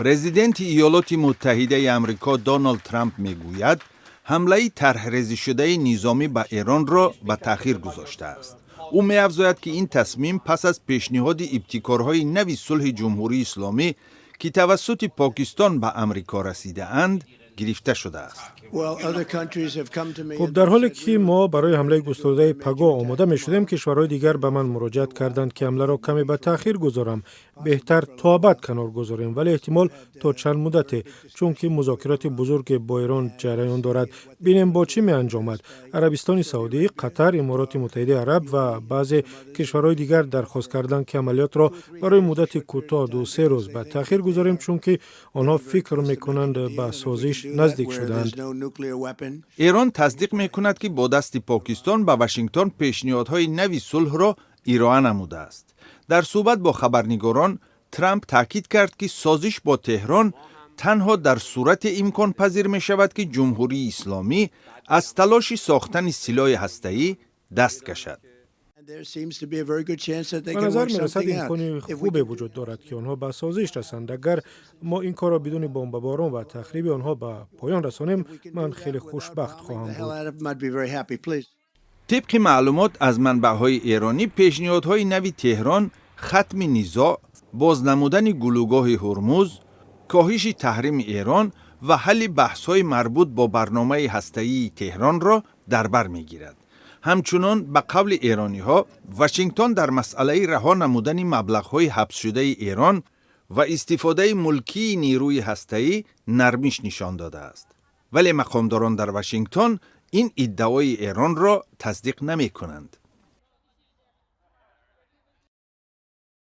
Президенти Иёлоти Муттаҳидаи Амрико Доналд Трамп мегӯяд, ҳамлаи тарҳрезишудаи низомӣ ба Эронро ба таъхир гузоштааст. Ӯ меафзояд, ки ин тасмим пас аз пешниҳоди ибтикорҳои нави сулҳи Ҷумҳурии Исломӣ, ки тавассути Покистон ба Амрико расидаанд, гирифта шудааст. Хуб, дар ҳоле ки мо барои ҳамлаи густурдаи пагоҳ омода мешудем, кишварҳои дигар ба ман муроҷиат карданд, ки ҳамларо каме ба таъхир гузорам, беҳтар то абад канор гузорем, вале эҳтимол то чанд муддате, чунки музокироти бузурге бо Эрон ҷараён дорад. Бинем, бо чӣ меанҷомад. Арабистони Саудӣ, Қатар, Имороти Муттаҳидаи Араб ва баъзе кишварҳои дигар дархост карданд, ки амалиётро барои муддати кӯтоҳ, 2-3 рӯз, ба таъхир гузорем, чунки онҳо фикр мекунанд, ба созиш наздик шудаанд. Эрон тасдиқ мекунад, ки бо дасти Покистон ба Вашингтон пешниҳодҳои нави сулҳро ироа намудааст. Дар суҳбат бо хабарнигорон Трамп таъкид кард, ки созиш бо Теҳрон танҳо дар сурате имконпазир мешавад, ки Ҷумҳурии Исломӣ аз талоши сохтани силоҳи ҳастаӣ даст кашад. Ба назар мерасад, имкони хубе вуҷуд дорад, ки онҳо ба созиш расанд. Агар мо ин корро бидуни бомбаборон ва тахриби онҳо ба поён расонем, ман хеле хушбахт хоҳам буд. Тибқи маълумот аз манбаъҳои эронӣ, пешниҳодҳои нави Теҳрон хатми низоъ, боз намудани гулӯгоҳи Ҳурмуз, коҳиши таҳрими Эрон ва ҳалли баҳсҳои марбут бо барномаи ҳастаии Теҳронро дар бар мегирад. Ҳамчунон, ба қавли эрониҳо, Вашингтон дар масъалаи раҳо намудани маблағҳои ҳабсшудаи Эрон ва истифодаи мулкии нерӯи ҳастаӣ нармиш нишон додааст, вале мақомдорон дар Вашингтон ин иддаои Эронро тасдиқ намекунанд.